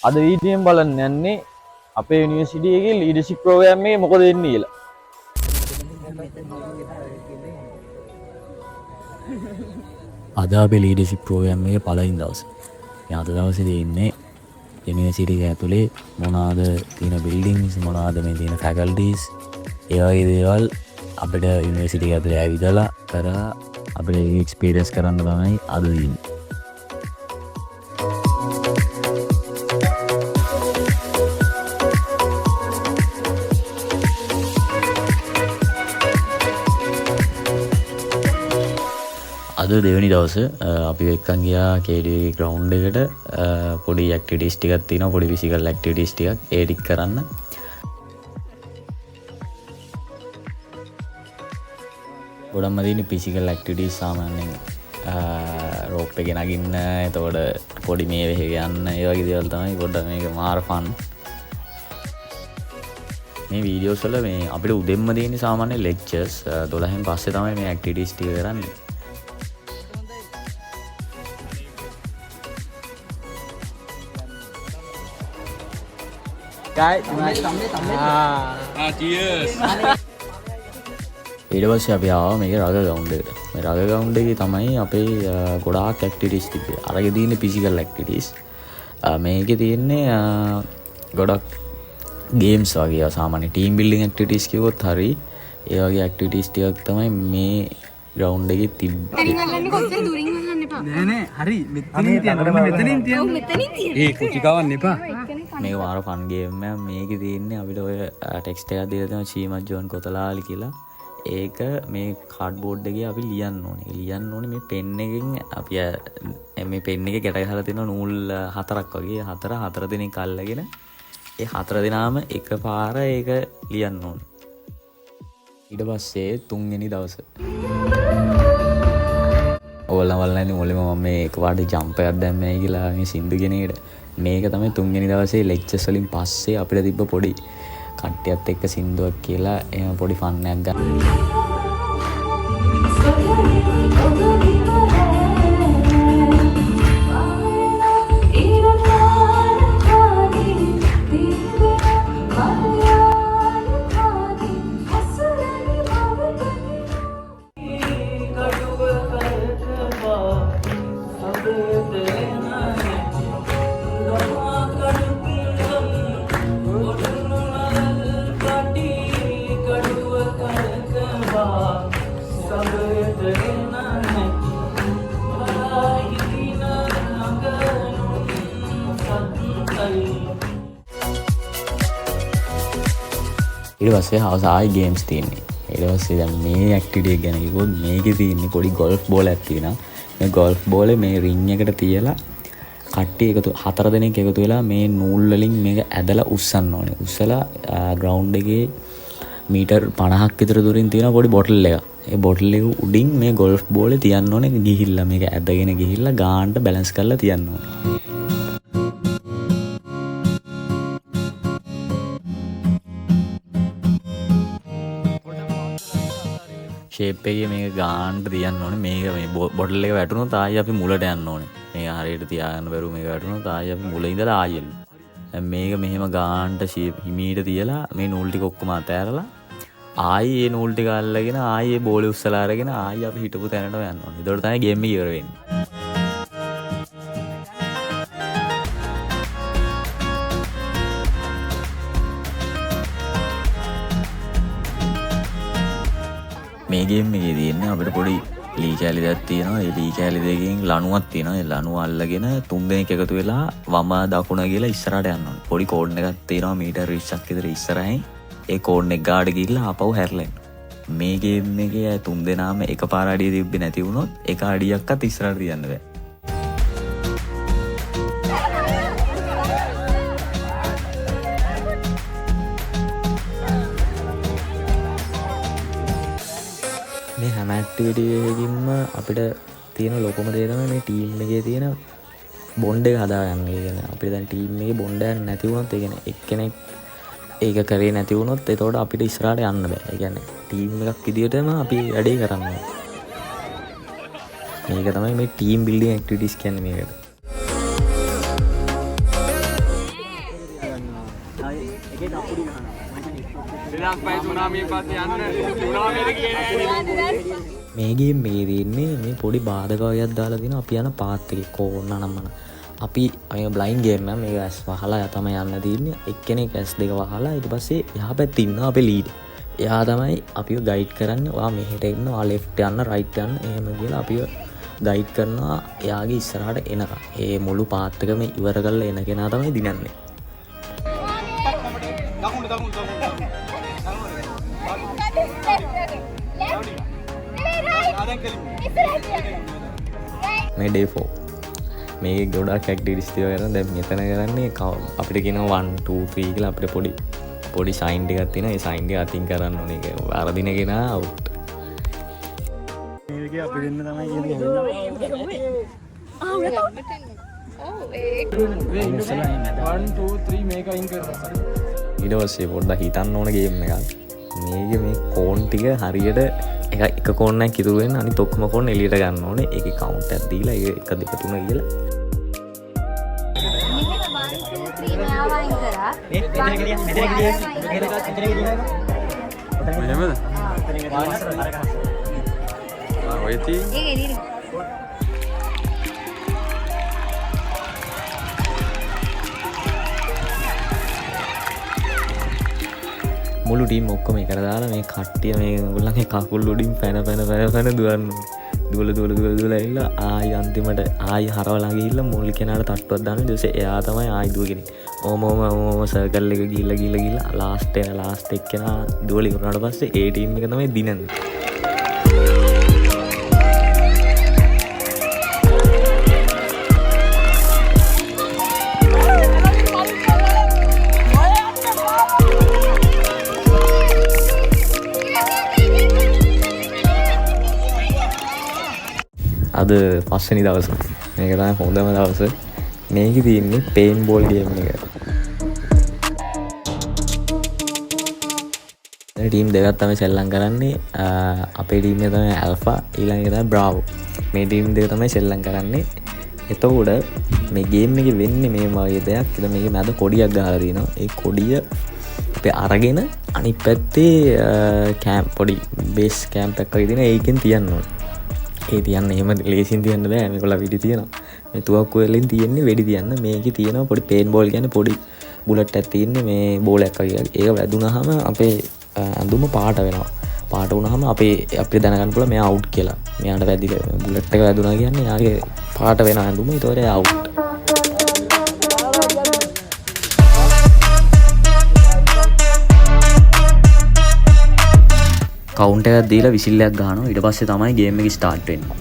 අද වීඩියෝෙන් බලන්න යන්නේ අපේ යුනිවර්සිටි එකේ ලීඩර්ෂිප් ප්‍රෝග්‍රෑම් එකේ මොකද වෙන්නේ කියලා. අද අපේ ලීඩර්ෂිප් ප්‍රෝග්‍රෑම් එකේ පළවෙනි දවස. ඉතින් අද දවසේ ඉන්නේ යුනිවර්සිටි එක ඇතුලේ මොනවාද තියෙන බිල්ඩින්ග්ස්, මොනවාද මේ තියෙන ෆැකල්ටිස්, ඒ වගේ දේවල් අපිට යුනිවර්සිටි එක ඇතුලේ ඇවිදලා කරලා අපිට ඒක එක්ස්පීරියන්ස් කරන්න තමයි අද තියෙන්නේ. අද දෙවෙනි දවස අපි එක්කන් ගියා KDV ground එකට. පොඩි ඇක්ටිවිටීස් ටිකක් තියෙනවා, පොඩි ෆිසිකල් ඇක්ටිවිටීස් ටිකක්, ඒ ටික කරන්න. ගොඩක්ම තියෙන්නේ ෆිසිකල් ඇක්ටිවිටීස්, සාමාන්‍යයෙන් රෝප් එකේ නගින්න, එතකොට පොඩි මේ වෙහෙ යන්න, ඒ වගේ දේවල් තමයි පොඩ්ඩක්. මේක මාර ෆන්. මේ වීඩියෝස් වල මේ අපිට උදෙන්ම තියෙන්නේ සාමාන්‍ය ලෙක්චර්ස්, 12න් පස්සේ තමයි මේ ඇක්ටිවිටීස් ටික කරන්නේ. ඊට පස්සේ අපි ආවා මේක රග ග්‍රවුන්ඩ් එකට. මේ රග ග්‍රවුන්ඩ් එකේ තමයි අපේ ගොඩාක් ඇක්ටිවිටීස් තිබ්බේ. අරගේ තියෙන්නේ ෆිසිකල් ඇක්ටිවිටීස්. මේකේ තියෙන්නේ ගොඩක් ගේම්ස් වගේ, සාමාන්‍ය ටීම් බිල්ඩින් ඇක්ටිවිටීස් කිව්වොත් හරි, ඒ වගේ ඇක්ටිවිටීස් ටිකක් තමයි මේ ග්‍රවුන්ඩ් එකේ තිබ්බේ. අල්ලන්නේ කොච්චර දුරින් අල්ලන්න එපා. නෑ නෑ, හරි, මෙතනින් තියන්න, ඔන්න මෙතනින් තියන්න. ඔව්, මෙතනින් තියන්න. ඒ කුචි කවන්න එපා. මේක මාර ෆන් ගේම් එකක්. මේකේ තියෙන්නේ අපිට ඔය ටෙක්ස්ට් එකක් දීලා තියෙනවා චීමත් ජෝන් කොතලාලි කියලා. ඒක මේ කාඩ්බෝඩ් එකේ අපි ලියන්න ඕනේ. ඒක ලියන්න ඕනේ මේ පෙන් එකෙන්. අපි මේ පෙන් එකේ ගැට ගහලා තියෙනවා නූල් හතරක් වගේ. හතර හතර දෙනෙක් අල්ලගෙන ඒ හතර දෙනාම එකපාර ඒක ලියන්න ඕනේ. ඊට පස්සේ තුන්වෙනි දවස. ඔයාලා බලන්න ඉන්නේ මුලින්ම මම මේ එකපාරට ජම්ප් එකක් දැම්මේ කියලා මේ සින්දු කියන එකට. මේක තමයි තුන්වෙනි දවසේ ලෙක්චර්ස් වලින් පස්සේ අපිට තිබ්බ පොඩි කට්ටියත් එක්ක සින්දුවක් කියලා එහෙම පොඩි ෆන් එකක් ගන්න. ඊට පස්සේ හවස ආයි ගේම්ස් තියෙන්නේ. ඊට පස්සේ දැන් මේ ඇක්ටිවිටි එක ගැන කිව්වොත් මේකේ තියෙන්නේ පොඩි ගොල්ෆ් බෝලයක් තියෙනවා. මේ ගොල්ෆ් බෝලේ මේ රින් එකට තියලා කට්ටිය එකතු හතර දෙනෙක් එකතු වෙලා මේ නූල් වලින් මේක ඇදලා උස්සන්න ඕනේ. උස්සලා ග්‍රවුන්ඩ් එකේ මීටර් 50ක් විතර දුරින් තියෙන පොඩි බොටල් එකක්. ඒ බොටල් එක උඩින් මේ ගොල්ෆ් බෝලේ තියන්න ඕනේ ගිහිල්ලා, මේක ඇදගෙන ගිහිල්ලා ගානට බැලන්ස් කරලා තියන්න ඕනේ. ෂේප් එකේ මේක ගානට තියන්න ඕනේ. මේක මේ බොටල් එක වැටුණොත් ආයෙ අපි මුලට යන්න ඕනේ. මේක හරියට තියාගන්න බැරුව මේක වැටුණොත් ආයෙ අපි මුල ඉඳලා ආයෙ එන්න. දැන් මේක මෙහෙම ගානට ෂේප් හිමීට තියලා මේ නූල් ටික ඔක්කොම අතෑරලා ආයෙ ඒ නූල් ටික අල්ලගෙන ආයෙ ඒ බෝලේ උස්සලා අරගෙන ආයෙ අපි හිටපු තැනටම යන්න ඕනේ. ඒතකොට තමයි ගේම් එක ඉවර වෙන්නේ. මේ ගේම් එකේ තියෙන්නේ අපිට පොඩි ලී කෑලි දෙකක් තියෙනවා. ඒ ලී කෑලි දෙකෙන් ලණුවක් තියෙනවා. ඒ ලණුව අල්ලගෙන තුන් දෙනෙක් එකතු වෙලා වම දකුණ කියලා ඉස්සරහට යන්න ඕනේ. පොඩි කෝන් එකක් තියෙනවා මීටර් 20ක් විතර ඉස්සරහින්. ඒ කෝන් එක ගාඩ ගිහිල්ලා ආපහු හැරලා එන්න. මේ ගේම් එකේ අය තුන් දෙනාම එකපාර අඩිය තිබ්බේ නැති වුණොත් එක අඩියක්වත් ඉස්සරහට තියන්න බෑ. මේ හැම ඇක්ටිවිටි එකකින්ම අපිට තියෙන ලොකුම දේ තමයි මේ ටීම් එකේ තියෙන බොන්ඩ් එක හදාගන්න. ඒ කියන්නේ අපිට දැන් ටීම් එකේ බොන්ඩ් එකක් නැති වුණොත්, ඒ කියන්නේ එක්කෙනෙක් ඒක කරේ නැති වුණොත් එතකොට අපිට ඉස්සරහට යන්න බෑ. ඒ කියන්නේ ටීම් එකක් විදියටම අපි වැඩේ කරන්න ඕනේ. මේක තමයි මේ ටීම් බිල්ඩින් ඇක්ටිවිටීස් කියන්නේ මේකට. මේ ගේම් එකේ තියෙන්නේ මේ පොඩි බාධක වගේක් දාලා තියෙනවා අපි යන පාත් එකේ කෝන්න නම්මන. අපි මේ බ්ලයින්ඩ් ගේම් එක මේක ඇස් වහලා තමයි යන්න තියෙන්නේ. එක්කෙනෙක් ඇස් දෙක වහලා ඊට පස්සේ එහා පැත්තේ ඉන්නවා අපේ ලීඩ්. එයා තමයි අපිව ගයිඩ් කරන්නේ. ඔයා මෙහෙට එන්න, ඔයා ලෙෆ්ට් යන්න, රයිට් යන්න එහෙම කියලා අපිව ගයිඩ් කරනවා එයාගේ ඉස්සරහට එනකම්. ඒ මුළු පාත් එකම ඉවර කරලා එන කෙනා තමයි දිනන්නේ. මේ ඩේ 4. මේ ගොඩක් ඇක්ටිවිටීස් තියෙනවා කරන්න. දැන් මෙතන කරන්නේ අපිට කියනවා 1 2 3 කියලා අපිට පොඩි පොඩි සයින් ටිකක් තියෙනවා. ඒ සයින් ටික අතින් කරන්න ඕනේ. ඒක වරදින කෙනා අවුට්. මේකේ අපි දෙන්න තමයි කියන්නේ. 1 2 3 මේක අයින් කරලා. ඊට පස්සේ පොඩ්ඩක් හිතන්න ඕන ගේම් එකක්. මේකේ මේ කෝන් ටික හරියට එක කෝන් එකක් ඉතුරු වෙන අනිත් ඔක්කොම කෝන් එළියට ගන්න ඕනේ. ඒකේ කවුන්ට් එකක් දීලා ඒක 1 2 3 කියලා. මෙහෙම 1 2 3 මෙයාව අයින් කරා. මෙහෙමද? ඔය තියෙන්නේ. ඒක එළියට. මුළු ටීම් ඔක්කොම එකට දාලා මේ කට්ටිය මේ ඒගොල්ලන්ගේ කකුල් උඩින් පැන පැන පැන පැන දුවන්න ඕනේ. දුවල දුවල දුවල දුවල ඇවිල්ලා ආයි අන්තිමට ආයි හරවලා ගිහිල්ලා මුල් කෙනාට තට්ටුවක් දාන්න. ඊට පස්සේ එයා තමයි ආයි දුවගෙන ඉන්නේ. ඕම ඕම ඕම ඕම සර්කල් එක ගිහිල්ලා ගිහිල්ලා ගිහිල්ලා ලාස්ට් එන ලාස්ට් එක්කෙනා දුවලා ඉවර වුණාට පස්සේ ඒ ටීම් එක තමයි දිනන්නේ. අද පස්වෙනි දවස. මේක තමයි හොඳම දවස. මේකේ තියෙන්නේ පේන් බෝල් ගේම් එක. දැන් ටීම් දෙකක් තමයි සෙල්ලම් කරන්නේ. අපේ ටීම් එක තමයි ඇල්ෆා, ඊළඟ එක තමයි බ්‍රාවෝ. මේ ටීම් දෙක තමයි සෙල්ලම් කරන්නේ. එතකොට මේ ගේම් එකේ වෙන්නේ මේ වගේ දෙයක්. ඉතින් මේකේ මැද කොඩියක් ගහලා තිනවා. ඒ කොඩිය අපි අරගෙන අනිත් පැත්තේ කැම්ප් පොඩි බේස් කැම්ප් එකක් වගේ තියෙනවා. ඒකෙන් තියන්න ඕනේ. ඒ තියන්න එහෙම ලේසියෙන් තියන්න බෑ. මේගොල්ලෝ වෙඩි තියනවා. මේ තුවක්කු වලින් තියෙන්නේ වෙඩි තියන්න. මේකේ තියෙනවා පොඩි පේන් බෝල් කියන්නේ පොඩි බුලට් එකක් තියෙන්නේ මේ බෝලයක් වගේ එකක්. ඒක වැදුනහම අපේ ඇඳුම පාට වෙනවා. පාට වුණාම අපිට දැනගන්න පුළුවන් මෙයා අවුට් කියලා. මෙයාට වැදිලා බුලට් එක වැදුනා කියන්නේ එයාගේ පාට වෙන ඇඳුම. ඒතකොට එයා අවුට්. කවුන්ට් එකක් දීලා විසිල් එකක් ගහනවා. ඊට පස්සේ තමයි ගේම් එක ස්ටාර්ට් වෙන්නේ.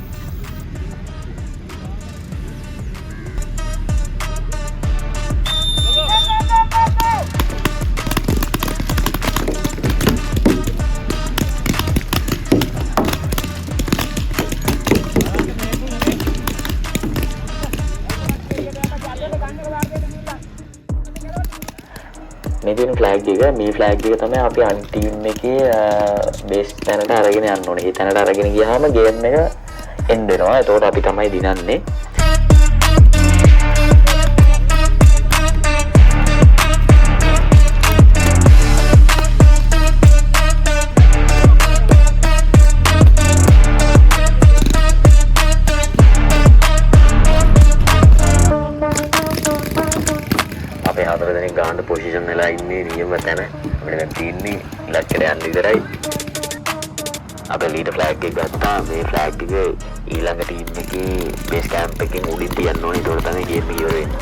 මේ තියෙන ෆ්ලැග් එක, මේ ෆ්ලැග් එක තමයි අපි අනිත් ටීම් එකේ බේස් තැනට අරගෙන යන්න ඕනේ. ඒ තැනට අරගෙන ගියාම ගේම් එක එන්ඩ් වෙනවා. එතකොට අපි තමයි දිනන්නේ. අපේ හතර දෙනෙක් ගානට පොසිෂන් වෙලා ඉන්නේ නියම තැන. අපිට දැන් තියෙන්නේ ඉලක්කයට යන්න විතරයි. අපේ ලීඩර් ෆ්ලැග් එක ගත්තා. මේ ෆ්ලැග් එක ඊළඟ ටීම් එකේ බේස් කැම්ප් එකෙන් උඩින් තියන්න ඕනේ. ඒතකොට තමයි ගේම් එක ඉවර වෙන්නේ.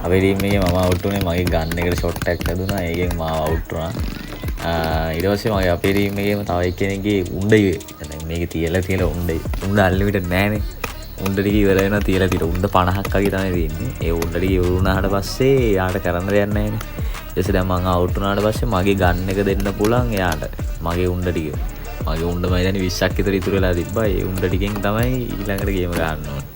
අපේ ටීම් එකේ මම අවුට් වුණේ. මගේ ගන් එකට ෂොට් එකක් ලැබුණා. ඒකෙන් මාව අවුට් වුණා. ඊට පස්සේ මගේ අපේ ටීම් එකේම තව එක්කෙනෙක්ගේ උණ්ඩ ඉවේ. දැන් මේක තියලා තියලා උණ්ඩ අන්ලිමිටඩ් නෑනේ. උණ්ඩ ටික ඉවර වෙනවා තියලා තියලා. උණ්ඩ 50ක් වගේ තමයි තියෙන්නේ. ඒ උණ්ඩ ටික ඉවර වුණාට පස්සේ එයාට කරන්න දෙයක් නෑනේ. ඊට පස්සේ දැන් මං අවුට් වුණාට පස්සේ මගේ ගන් එක දෙන්න පුළුවන් එයාට. මගේ උණ්ඩ ටික. මගේ උණ්ඩ මම හිතන්නේ 20ක් විතර ඉතුරු වෙලා තිබ්බා. ඒ උණ්ඩ ටිකෙන් තමයි ඊළඟට ගේම ගන්න ඕනේ.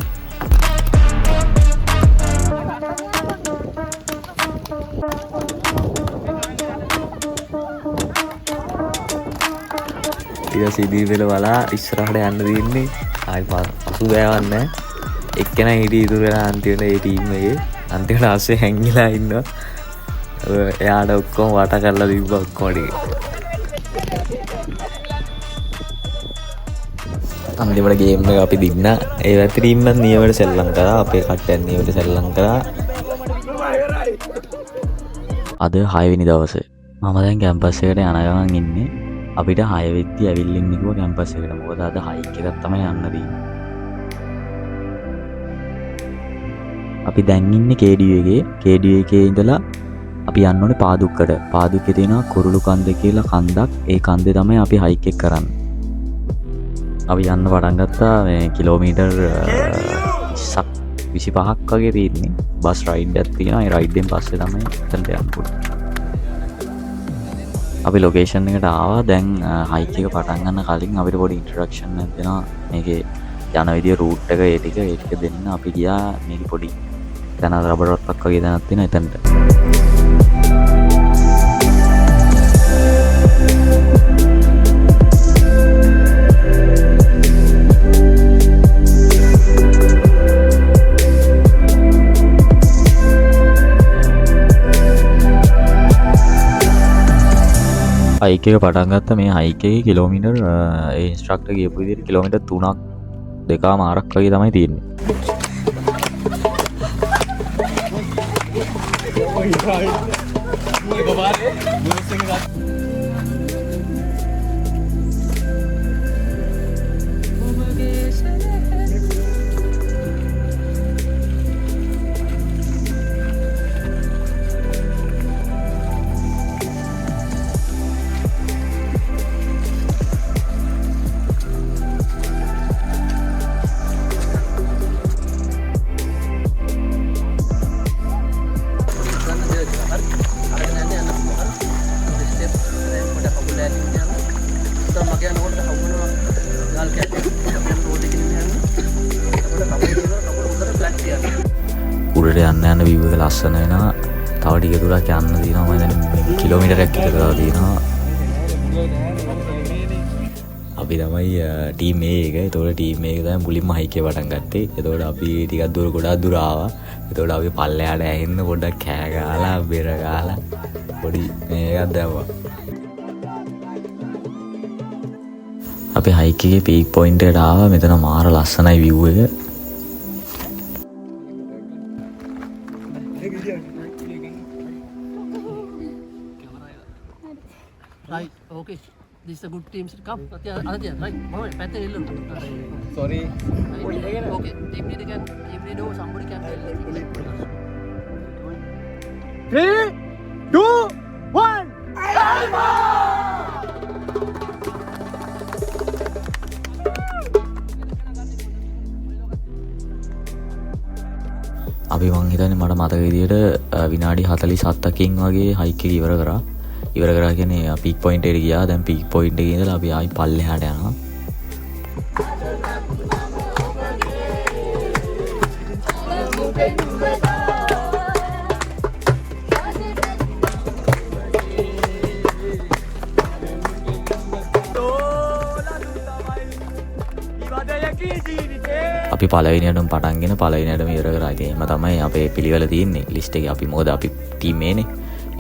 ඊට පස්සේ ඉදිරි පෙළ බලා ඉස්සරහට යන්න තියෙන්නේ. ආයි පසු බෑවන්නේ නැහැ. එක්කෙනා හිටියේ ඉතුරු වෙලා අන්තිමට ඒ ටීම් එකේ. අන්තිමට ආස්සේ හැංගිලා ඉන්නවා. එයාට ඔක්කොම වට කරලා තිබ්බා ඔක්කොම ටික. අන්තිමට ගේම් එක අපි දින්නා. ඒ පැත්තේ ටීම් එකත් නියමට සෙල්ලම් කරා. අපේ කට්ටියත් නියමට සෙල්ලම් කරා. අද 6 වෙනි දවසේ මම දැන් කැම්පස් එකට යන ගමන් ඉන්නේ. අපිට 6 වෙද්දි ඇවිල්ලා ඉන්න කිව්වා කැම්පස් එකට. මොකද අද හයික් එකක් තමයි යන්න තියෙන්නේ. අපි දැන් ඉන්නේ KDU එකේ. KDU එකේ ඉඳලා අපි යන්න ඕනේ පාදුක්කට. පාදුක්කේ තියෙනවා කුරුළු කන්ද කියලා කන්දක්. ඒ කන්දේ තමයි අපි හයික් එක කරන්නේ. අපි යන්න පටන් ගත්තා මේ කිලෝමීටර් 20ක් 25ක් වගේ තියෙන්නේ. බස් රයිඩ් එකක් තියෙනවා. ඒ රයිඩ් එකෙන් පස්සේ තමයි එතනට යන්න පුළුවන්. අපි ලොකේෂන් එකට ආවා. දැන් හයික් එක පටන් ගන්න කලින් අපිට පොඩි ඉන්ට්‍රොඩක්ෂන් එකක් දෙනවා. මේකේ යන විදිය රූට් එක ඒ ටික, ඒ ටික දෙන්න අපි ගියා. මේකේ පොඩි තැන රබර් රොත්තක් වගේ තැනක් තියෙනවා එතනට. හයික් එක පටන් ගත්ත මේ හයික් එකේ කිලෝමීටර් ඒ ඉන්ස්ට්‍රක්ටර් කියපු විදිහට කිලෝමීටර් 3ක් දෙකමාරක් වගේ තමයි තියෙන්නේ. උඩට යන්න යන view එක ලස්සන වෙනවා. තව ටික දුරක් යන්න තියෙනවා. මම හිතන්නේ කිලෝමීටරයක් විතර තව තියෙනවා. අපි තමයි ටීම් A එක. එතකොට ටීම් A එක තමයි මුලින්ම හයික් එක පටන් ගත්තේ. එතකොට අපි ටිකක් දුර ගොඩාක් දුර ආවා. එතකොට අපි පල්ලෙහාට ඇහෙන්න පොඩ්ඩක් කෑ ගහලා බෙර ගහලා පොඩි මේ එකක් දැම්මා. අපි හයික් එකේ පීක් පොයින්ට් එකට ආවා. මෙතන මාර ලස්සනයි view එක. Right, okay. This is a good team. Come, Aditya, right. Mama, පැත්තේ ඉල්ලන්න. Sorry. Right. Okay, team leader can, team leader or somebody can tell. 3 2 1. අපි මං හිතන්නේ මට මතක විදියට විනාඩි 47කින් වගේ හයික් එක ඉවර කරා. ඉවර කරා කියන්නේ පීක් පොයින්ට් එකට ගියා. දැන් පීක් පොයින්ට් එකේ ඉඳලා අපි ආයි පල්ලෙහාට යනවා. අපි පළවෙනියටම පටන්ගෙන පළවෙනියටම ඉවර කරා. ඉතින් එහෙම තමයි අපේ පිළිවෙල තියෙන්නේ ලිස්ට් එකේ. අපි මොකද අපි ටීම් A නේ.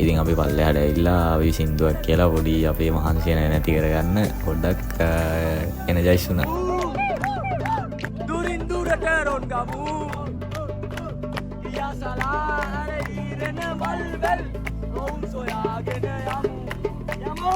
ඉතින් අපි පල්ලෙහාට ඇවිල්ලා අපි සින්දුවක් කියලා පොඩි අපේ මහන්සිය නැති කරගන්න පොඩ්ඩක් එනර්ජයිස් වුණා. දුරින් දුරට රොන් ගමු. පියාසලා අර ඉරණ මල් වැල් රොන් සොයාගෙන යමු. යමු.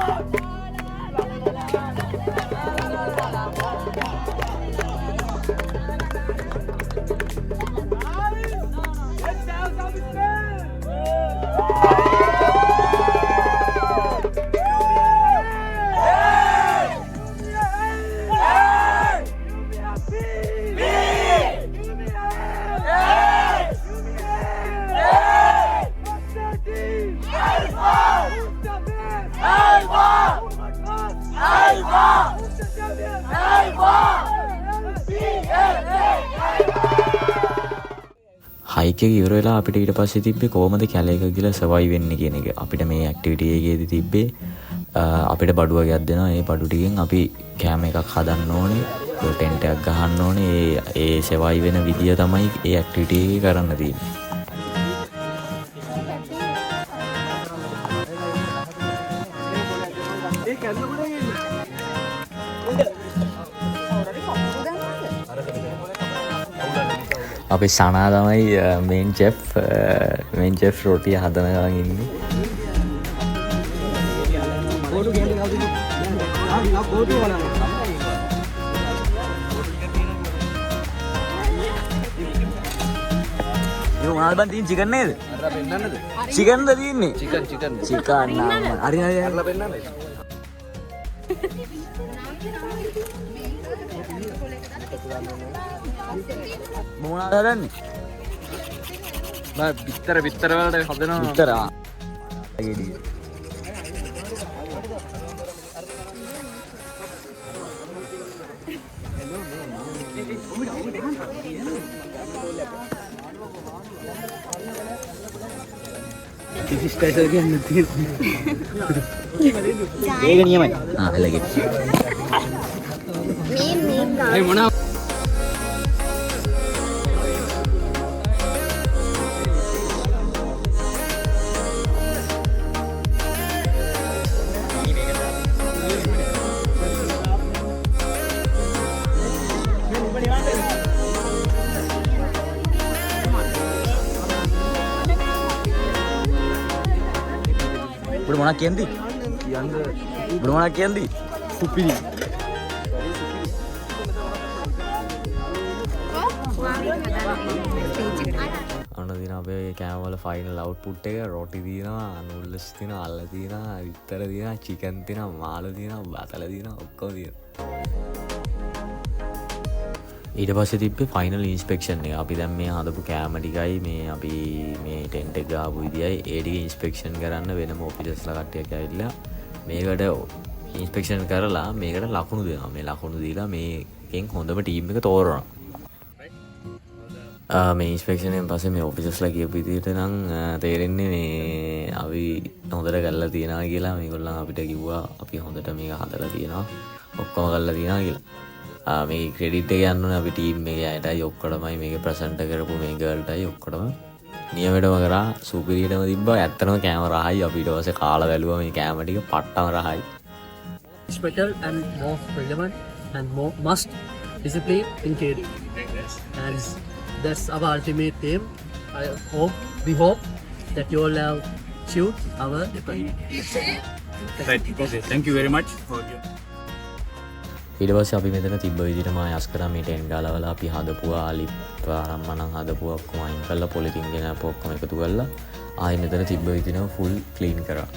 හයික් එක ඉවර වෙලා අපිට ඊට පස්සේ තිබ්බේ කොහොමද කැලේක ගිහලා සර්වයිව් වෙන්නේ කියන එක. අපිට මේ ඇක්ටිවිටි එකේදී තිබ්බේ අපිට බඩු වගේක් දෙනවා. ඒ බඩු ටිකෙන් අපි කෑම එකක් හදන්න ඕනේ, ටෙන්ට් එකක් ගහන්න ඕනේ. ඒ ඒ සර්වයිව් වෙන විදිය තමයි ඒ ඇක්ටිවිටි එකේ කරන්න තියෙන්නේ. අපේ සනා තමයි මේන් චෙෆ්. මේන් චෙෆ් රොටිය හදන ගමන් ඉන්නේ. මේ මොනවද බං තියෙන්නේ, චිකන් නේද? අර පෙන්නන්නද? චිකන්ද තියෙන්නේ? Chicken chicken. චිකන් නම් හරි හරි හරි. අරලා පෙන්නන්නද? මොනවද හදන්නේ? බා බිත්තර බිත්තර වලට හදනවා. බිත්තර. ආ. ඒක නියමයි. ආ එලගෙ. මේ මේ ඒ මොනවා උඹට මොනවක් කියන්දි? කියන්න උඹට මොනවක් කියන්දි? සුපිරි. ඔන්න තියෙන අපේ කෑම වල ෆයිනල් අවුට්පුට් එක. රොටි තියෙනවා, නූඩ්ල්ස් තියෙනවා, අල්ල තියෙනවා, විතර තියෙනවා, චිකන් තියෙනවා, මාළු තියෙනවා, බතල තියෙනවා, ඔක්කොම තියෙනවා. ඊට පස්සේ තිබ්බේ ෆයිනල් ඉන්ස්පෙක්ෂන් එක. අපි දැන් මේ හදපු කෑම ටිකයි මේ අපි මේ ටෙන්ට් එක ගාපු විදියයි ඒ ටික ඉන්ස්පෙක්ෂන් කරන්න වෙනම ඔෆිසර්ස්ලා කට්ටියක් ඇවිල්ලා මේකට ඉන්ස්පෙක්ෂන් කරලා මේකට ලකුණු දෙනවා. මේ ලකුණු දීලා මේකෙන් හොඳම ටීම් එක තෝරනවා. මේ ඉන්ස්පෙක්ෂන් එකෙන් පස්සේ මේ ඔෆිසර්ස්ලා කියපු විදියට නම් තේරෙන්නේ මේ අපි හොඳට කරලා තියනවා කියලා. මේගොල්ලන් අපිට කිව්වා අපි හොඳට මේක හදලා තියනවා, ඔක්කොම කරලා තියනවා කියලා. මේ ක්‍රෙඩිට් එක යන්න ඕනේ අපි ටීම් එකේ අයටයි, ඔක්කොටමයි, මේක ප්‍රසන්ට් කරපු මේ ගර්ල්ටයි ඔක්කොටම නියමයටම කරා, සුපිරියටම තිබ්බා. ඇත්තටම කෑම රහයි. අපි ඊට පස්සේ කාලා බැලුවා මේ කෑම ටික පට්ටම රහයි. Special and more relevant and more must discipline in KD. And that's our ultimate aim. We hope that you all have achieved our effort. Right. Okay. Thank you very much for your ඊට පස්සේ අපි මෙතන තිබ්බ විදිහටම ආයෙ අස් කරා මේ tent ගාලවල අපි හදපුවා ලිප් අරන් මනම් හදපුවා ඔක්කොම අයින් කරලා පොලිතින් ගෙන ආපුවා ඔක්කොම එකතු කරලා ආයෙ මෙතන තිබ්බ විදිහටම ෆුල් ක්ලීන් කරා.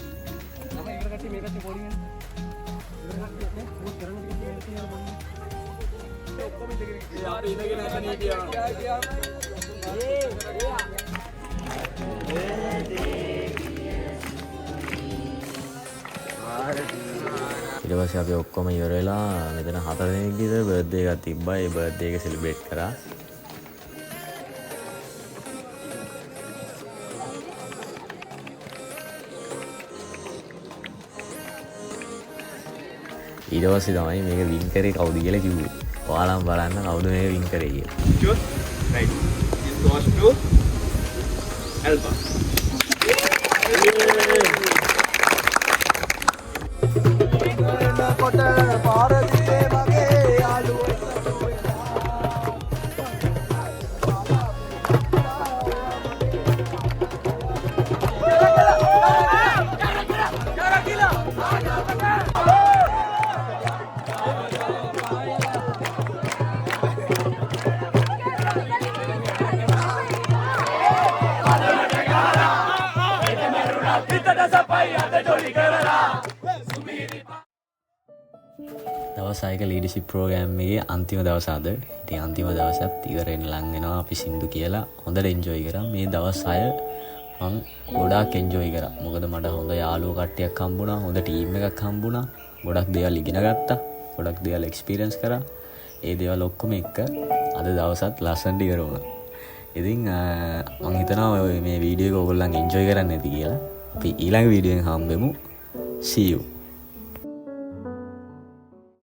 ඊට පස්සේ අපි ඔක්කොම ඉවර වෙලා මෙතන 4 දෙනෙක් විතර බර්ත්ඩේ එකක් තිබ්බා. ඒ බර්ත්ඩේ එක සෙලිබ්‍රේට් කරා. ඊට පස්සේ තමයි මේක වින් කරේ කවුද කියලා කිව්වේ. ඔයාලම බලන්න කවුද මේක වින් කරේ කියලා. Choose. Right. This goes to Alba. දවස් හයක ලීඩර්ෂිප් ප්‍රෝග්‍රෑම් එකේ අන්තිම දවස අද. ඉතින් අන්තිම දවසත් ඉවර වෙන්න ලං වෙනවා. අපි සින්දු කියලා හොඳට එන්ජොයි කරා. මේ දවස් 6 මං ගොඩාක් එන්ජොයි කරා. මොකද මට හොඳ යාළුවෝ කට්ටියක් හම්බුණා, හොඳ ටීම් එකක් හම්බුණා, ගොඩක් දේවල් ඉගෙන ගත්තා, ගොඩක් දේවල් එක්ස්පීරියන්ස් කරා. ඒ දේවල් ඔක්කොම එක්ක අද දවසත් ලස්සනට ඉවර වුණා. ඉතින් මං හිතනවා ඔය මේ වීඩියෝ එක ඔයගොල්ලන් එන්ජොයි කරන්න ඇති කියලා. අපි ඊළඟ වීඩියෝ එකෙන් හම්බෙමු. See you.